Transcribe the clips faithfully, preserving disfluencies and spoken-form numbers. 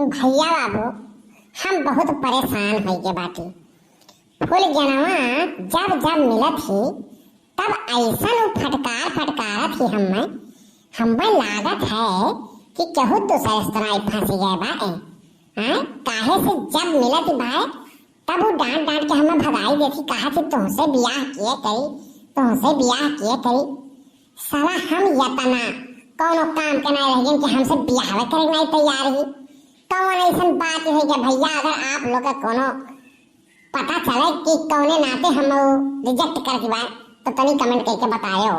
भइया बाबू, हम बहुत परेशान होइ गए बाटी। फुलगेनवा जब जब मिलत ही, तब अइसन उ फटकार फटकारत ही हम्मे, हम्मे लागत है कि केहू दूसरे से तो नाई फंसी गए बा ए। हाँ, काहे से जब मिलत ही भाई, तब उ डांट डांट के हम्मे भगाई देती, कहत ही, "तोहसे बियाह किए करी, तोहसे बियाह किए करी।" साला हम यतना कौनो काम के नाई रह गइन कि हमसे बियाह करे के नाई तैयार ही। कौन अइसन बात है कि भइया, अगर आप लोग के कौनो पता चले कि कौने नाते हम उ reject करके बा, तो तनी comment करके बतायो।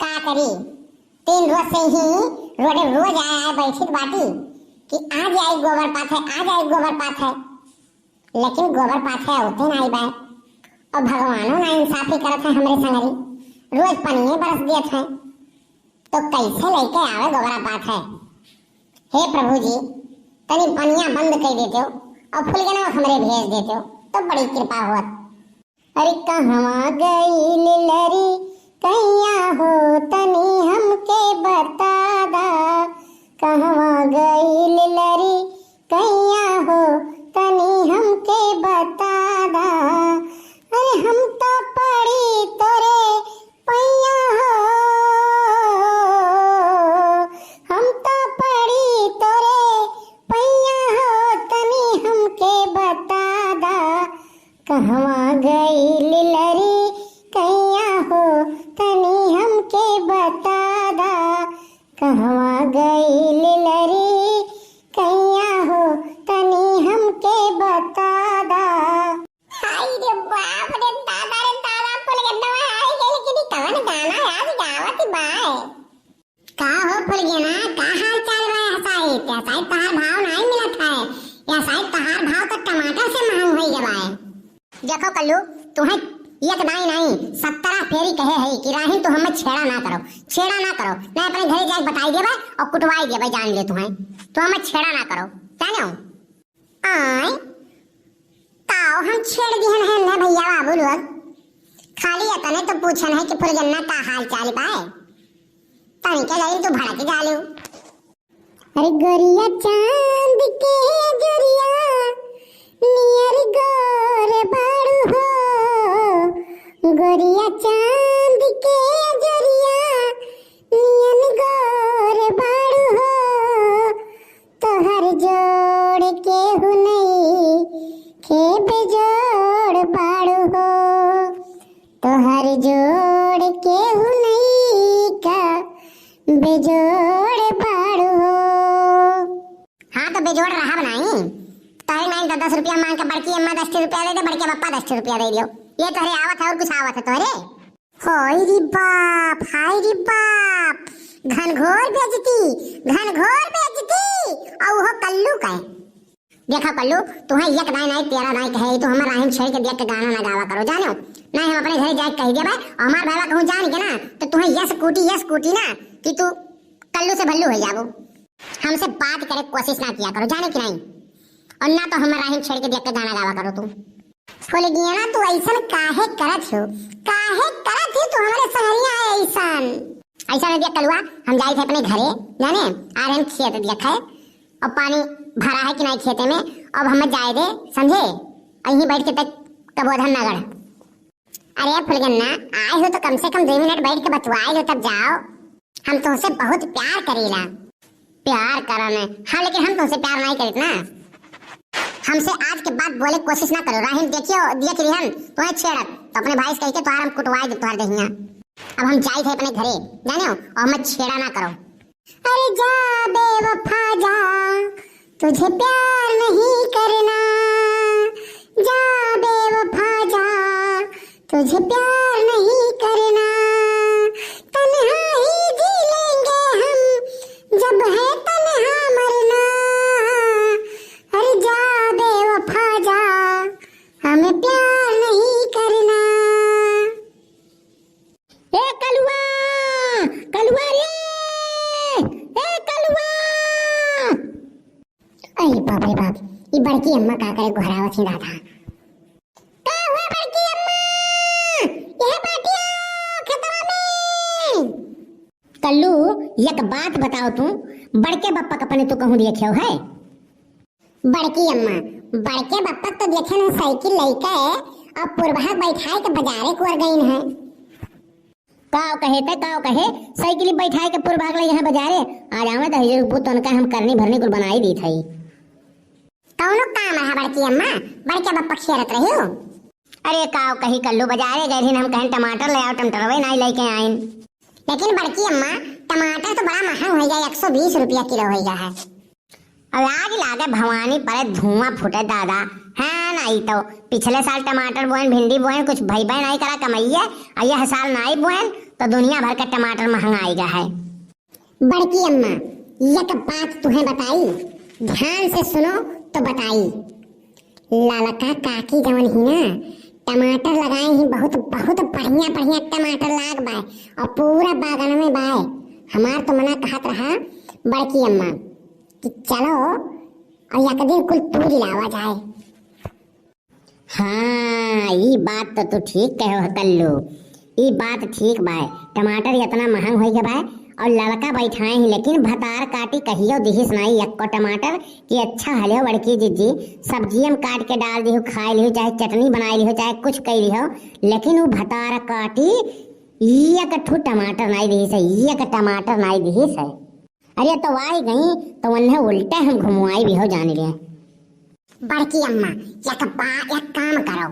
का करी, तीन रोज से ही रोडे रोज आए आए बैठित बाटी कि आ जाए गोबर पाथे, आ जाए गोबर पाथे, लेकिन गोबर पाथे होते नाई बा। और भगवानो ना इंसाफी करत है हमरे संगरी, रोज पनिये बरस दियत है, तो कैसे लेके आवे गोबरा पाथे? हे प्रभु जी, तनी पनिया बंद कर देते हो और फुलगेनवा हमरे भेज देते हो, तो बड़ी कृपा होत। अरे कहवा गइल लरी कैया हो, तनी हमके बता दा। कहवा गइल लरी कैया हो, तनी हमके बता दा। अरे हम तो पड़ी तोरे पैया हो, हम तो पड़ी तोरे पैया हो, तनी हमके बता दा। कहवा गइल लरी कैया हो, तनी हमके बता दा। कहवा गइल लरी कैया हो, तनी हमके बता दा। हाय रे बाप रे दादा रे दादा, फुलगेनवा हाय गइल कि नी, कवन गाना आज गावत बाय। का हो फुलगेना, का हाल चाल बा? हसाइत, हसाइत तहार भाव नाई मिलत है। या हसाइत तहार भाव तो टमाटर से महंग होई गवा है। देखो कल्लू, तुहें एक नाई नाई सत्तरा फेरी कहे है कि राहिन तू हमें छेड़ा ना करो, छेड़ा ना करो, मैं अपने घरे जाके बताई देबे और कुटवाई देबे, जान ले तुहें, तू हमें छेड़ा ना करो, जाने हो? आय, ताव हम छेड़ दिहन है ना भइया बाबू लोग। खाली इतने तो पूछन है कि फुलगेना का हाल चाल बा। तनिके जाइन तू भड़क जालू। अरे गोरिया चांद के अजोरिया नियर गोर बाड़ू हो। गोरिया चांद के अजोरिया नियन गोर बाड़ू हो। तोहर जोड़ केहू नइखे, बेजोड़ बाड़ू हो। तोहर जोड़ केहू नइखे, बेजोड़ बाड़ू हो। हाँ, तो बेजोड़ रहब नाई। तोहरे नाई दस दस रुपया मांग के बड़की अम्मा दस ठे रुपया दे दे, बड़के पप्पा दस ठे रुपया दे दियो। ये तोहरे आवत है और कुछ आवत है तोहरे? हाय रे बाप, हाय रे बाप, घनघोर बेइज्जती, घनघोर बेइज्जती। और वो कल्लू का है। देखा कल्लू, तुहें एक दाई नाई, तेरा दाई कहे, तू हमार राहिन छेड़ के देख के गाना ना गावा करो, जानो? नहीं, हम अपने घरे जाके कह देबे, और हमार भाईवा कहूँ जान के ना, तो तुहें यस कूटी, यस कूटी ना, कि तू कल्लू से भल्लू हो जाबो। हमसे बात करे कोशिश ना किया करो, जाने कि नहीं? और ना तो हमार राहिन छेड़ के देख के गाना गावा करो तू। फुलगेना, तू ऐसन काहे करत हो? काहे करत हो तू हमरे संगरिया ऐसन? ऐसा नहीं दिया कलुआ, हम जाई थे अपने घरे, जाने, आ रहे हैं खेत देखे, और पानी भरा है कि नहीं खेते में, अब हमें जाए दे, समझे? यहीं बैठ के तक कबोधन नगर। अरे फुलगेना, आए हो तो कम से कम दो मिनट बैठ के बतवाए लो, तब जाओ। हम तुमसे बहुत प्यार करीला। प्यार करन? हाँ, लेकिन हम तुमसे प्यार नहीं करीत ना। हमसे आज के बाद बोले कोशिश ना करो। राहिन देखियो, देख लिहन तुम्हें छेड़त, तो अपने भाई से कह के तुहार हम कुटवाए दे तुहार देहिया। अब हम जाई थे अपने घरे, जाने हो, और हमें छेड़ा ना करो। अरे जा बेवफा जा, तुझे प्यार नहीं करना। जा बेवफा जा, तुझे प्यार नहीं करना। तन्हा ही जी लेंगे हम, जब है तन्हा मरना। अरे जा बेवफा जा, हमें प्यार नहीं करना। ए कलुआ, कलुआ रे, ए कलुआ। अरे बाप रे बाप, ई बड़की अम्मा का करे गोहरावत ही दादा। का हुआ बड़की अम्मा? यह बाटिया खेतवा में। कल्लू, एक बात बताओ तू, बड़के बप्पा का अपने तू कहूँ देखे हो है? बड़की अम्मा, बड़के बप्पक तो देखे न साइकिल लइके और पुरबहा बैठाए के बजारे कोर गइन है। काव कहे ते, काव कहे, साइकिल बैठाए के पुरबहा के ले यहाँ बजारे? आ जावे दहिजर के पूत, उनका हम करनी भरनी कुल बनाई दी थई। कौनो काम रहा बड़की अम्मा, बड़के बप्पक खेरत रहियो। अरे काव कही कल्लू, बजारे गए रहिन, हम कहेन टमाटर ले आओ, टमाटरवे नाई लइके आइन। लेकिन बड़की अम्मा, टमाटर तो बड़ा महंग होइ गया, एक सौ बीस रुपया किलो होइ गया है। अब लाज लागे भवानी परे, धुआं फूटे दादा। हाँ, नाई तो पिछले साल टमाटर बोएन, भिंडी बोएन, कुछ भइबे नाई करा कमइये, और यह साल नाई बोएन तो दुनिया भर के टमाटर महंगाई गा है। बड़की अम्मा, एक बात तुहें बताई, ध्यान से सुनो तो बताई। ललका काकी जवन ही ना, टमाटर लगाए ही, बहुत, बहुत बढ़िया, बढ़िया टमाटर लाग बाय और पूरा बागन में बाय। हमार तो मना कहत रहा बड़की अम्मा कि चलो और एक दिन कुल तूर लावा जाए। हाँ, ई बात तो तू ठीक कहो ह कल्लू, ई बात ठीक बाय। टमाटर इतना महंग होइ गए बाय और ललका बैठाए ही, लेकिन भतार काटी कहियो दिहिस नाई एक्को टमाटर कि अच्छा हले हो बड़की जिज्जी, सब्जियम काट के डाल दिहो, खाए लिहो, चाहे चटनी बनाए लिहो, चाहे कुछ कइ लिहो, लेकिन उ भतार काटी एक ठो टमाटर नाई दिहिस है, एक टमाटर नाई दिहिस है। अरे तो आई गई तो उन्हें उल्टे हम घुमवाई भी हो जान ले। बड़की अम्मा, एक बा-, एक काम करो,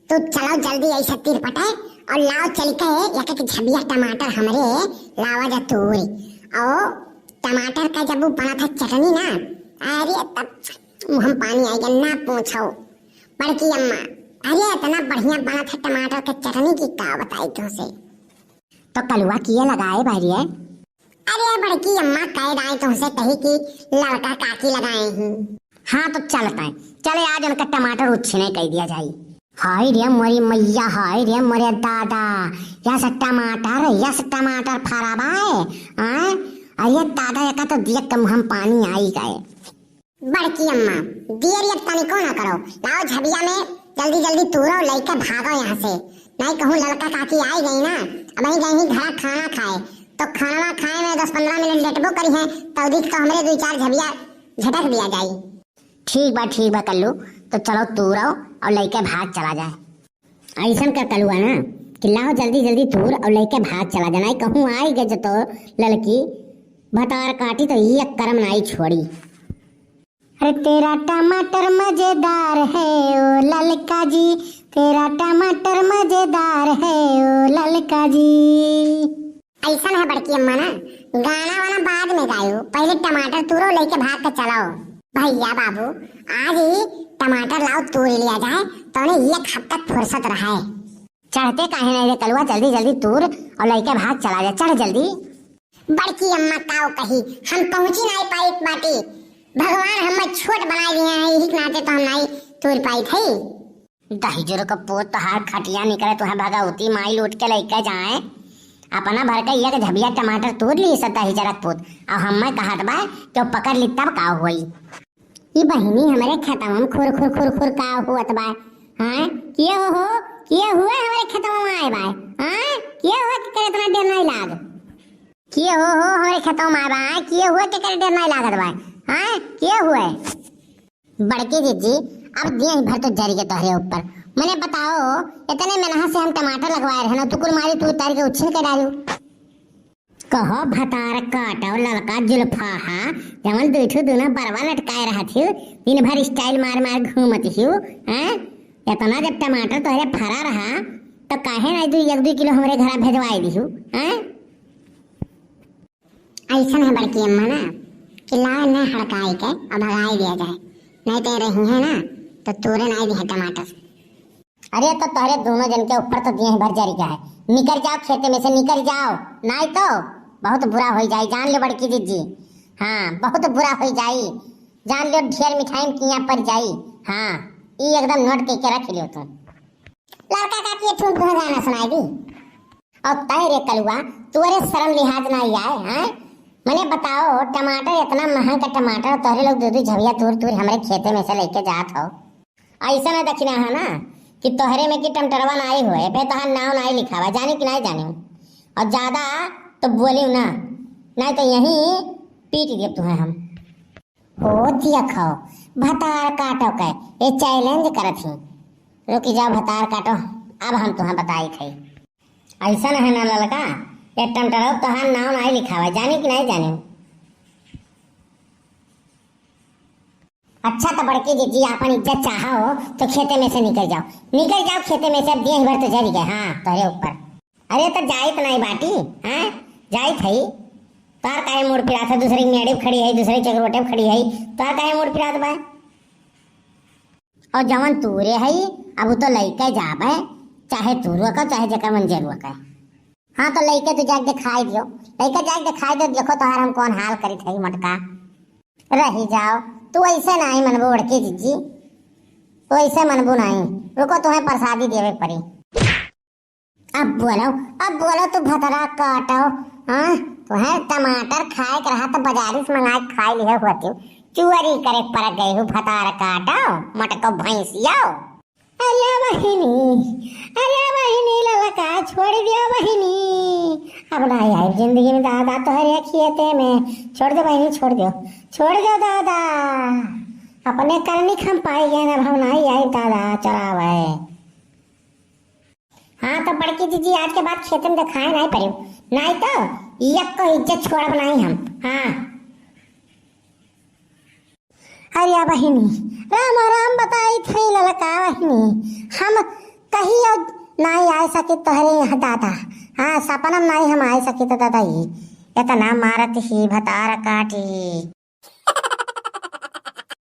तू चलो जल्दी ऐसे तीर पटे और लाओ चल के एक एक झबिया टमाटर हमरे लावा जा तूरी। और टमाटर का जब वो बना था चटनी ना, अरे तब मुँह में पानी आइगा, ना पूछो। बड़की अम्मा, अरे इतना बढ़िया बना था टमाटर के चटनी की, का बताई तुमसे। तो कलुआ किए लगाए बारी है? अरे बड़की अम्मा कह दाए तुमसे कही कि ललका काकी लगाए ही। हाँ तो चलत है, चले आज उनका टमाटर उछिने कह दिया जाई। हाय रे मोरी मैया, हाय रे मोरे दादा, यस टमाटर, यस टमाटर फरा बाय। आय, अरे दादा, एका तो देख के मुँह में पानी आई गए। बड़की अम्मा, देर अब तनिको ना करो, लाओ झबिया में जल्दी जल्दी तूरो, लइके भागो यहाँ से, नहीं कहूँ ललका काकी आई गई ना, अब ही गई ही घरा खाना खाए, तो खाना खाए में दस पन्द्रह मिनट लेटबो करी है, तो दिख तो हमरे दुई चार झबिया झटक दिया जाई। ठीक बा, ठीक बा कल्लू, तो चलो तूरो और लइके भाग चला जाए। ऐसन का कलुआ ना कि लाओ जल्दी जल्दी तूर और लइके भाग चला जाना, कहूँ आई गए जो तो ललकी भतार काटी तो एक करम नाई छोड़ी। अरे तेरा टमाटर मजेदार है ओ ललका जी, तेरा टमाटर मजेदार है ओ ललका जी। ऐसन है बड़की अम्मा ना, गाना वाना बाद में गायो, पहले टमाटर तूरो लइके भाग के चलाओ। भैया बाबू, आज ही टमाटर लाओ तूर लिया जाए, तो उन्हें एक हफ्ता फुर्सत रहे। चढ़ते काहे नहीं रे कलुआ, जल्दी जल्दी तूर और लइके भाग चला जा, चढ़ जल्दी। बड़की अम्मा काव कही, हम पहुँची नहीं पाई बाटी, भगवान हमें छोट बनाए दिए हैं, यही के नाते तो हम नहीं तूर पाई थे। दहिजर का पूत तोहार खटिया निकरे, तुहे भगवती माई लूट के लइके जाए। अपना भर के एक झबिया टमाटर तूर ली स दहिजर का पूत, और हमें कहत बा कि वो पकड़ ली तब का होई। ई बहिनी हमरे खेतवा में खुर खुर खुर खुर का हुअत बा? हाँ, के हो हो, के हुए हमरे खेतवा में आए बा? हाँ, के हुए के करे इतना देर नहीं लाग? के हो हो हमरे खेतवा में आए बा? के हुए के करे देर नहीं लागत बा? हाँ, के हुए? बड़की जिज्जी, अब दिन भर तो जरी के तोहरे ऊपर। मने बताओ, इतने मेनहा से हम टमाटर लगवाए रहे ना, तू कुल मारी तू उतार के उछिन के डालू। कहो भतार काटो ललका जुल्फाहा, जवन दुई ठो दूना बरवा लटकाए रहत हियो, दिन भर स्टाइल मार मार घूमत हियो, हैं? इतना जब टमाटर तोहरे फरा रहा, तो काहे नहीं दू एक दू किलो हमरे घरा भेजवाए दिहू, हैं? ऐसन है बड़की अम्मा ना कि लाओ न हड़काई के और भगाई दिया जाए, नहीं तो रही है ना तो तोरे नहीं दिए टमाटर। अरे तो तोहरे दोनों जन के ऊपर तो दिन भर जरी का है, निकर जाओ खेते में से, निकर जाओ, नहीं तो बहुत बुरा हो जाई, जान लो बड़की जिज्जी। हाँ, बहुत बुरा हो जाई, जान लो ढेर मिठाई में किया पड़ जाई। हाँ, ई एकदम नोट के, के रख लियो तुम। लड़का का के ठुन तुहे गाना सुनाई दी। और तय रे कलुआ, तोरे शर्म लिहाज ना आए, हैं? मने बताओ, टमाटर इतना महंग का टमाटर, तोहरे लोग दू दू झबिया तूर तूर हमरे खेते में से लेके जात हो। ऐसा ना देखना है ना कि तोहरे में की टमाटरवा नाई होए, पे तोहार नाव नाई लिखावा, जानी कि नाई जानी। और ज्यादा तो बोली ना, नहीं तो यहीं पीट देब तुम्हें हम। हो देखो, भतार काटो के ये challenge करत ही। रुकी जाओ भतार काटो, अब हम तुहें बताई थई। ऐसा नहीं ना ललका, ये टमटरवा तोहार नाव नहीं लिखावा, जानी कि नहीं जानी? अच्छा तो बड़की जीजी, आपन इज्जत चाहो तो खेते में से निकल जाओ, निकल जाओ खेते में से, अब दिन भर तो जरी गए, हाँ, तोहरे ऊपर। अरे तो जाइत नहीं बाटी, हाँ, जाइत हई। तोहार काहे मूड़ पिरात है, दूसरे की मेड़ी पे खड़ी है, दूसरे की चकरोटे पे खड़ी है, तोहार काहे मूड़ पिरात बा? और जवन तूरे हई, अब उ तो लइके जाबे, चाहे तू रोका, चाहे जेकर मन जे रोका। हाँ, तो लइके तू जाके दिखाई दियो, लइके जाके दिखाई दियो, देखो तोहार हम कौन हाल करी थई मटका। रही जाओ, तू ऐसे नहीं मनबू बड़की जीजी, तू ऐसे मनबू नहीं। रुको, तुम्हें प्रसादी देवे पड़ी। अब बोलो, अब बोलो, तू भतरा काटो, हाँ? तुम्हें टमाटर खाए के रहा तो बाजारी से मंगाए के खाए लिहे होती, चुअरी करे पड़ गई हूँ, भतार काटो, मटको भैंसियो। अरे बहिनी, अरे बहिनी, ललका छोड़ दियो बहिनी, अब ना आई जिंदगी में दादा तोहरे खेते में, छोड़ दो बहिनी, छोड़ दो, छोड़ दो दादा, अपने करनी हम पाई गए, अब हम नहीं आई दादा चरावे। हाँ, तो बड़की जीजी, आज के बाद खेते में दिखाए नहीं पड़े, नहीं तो यक्को इज्जत छोड़ब नहीं हम। हाँ। अरे बहिनी, राम राम बताई थई ललका बहिनी, हम कहियो नहीं आए सकी तोहरे यहाँ दादा। हाँ, सपना में नहीं हम आए सकी तो दादा, ये इतना मारत ही भतार काटी।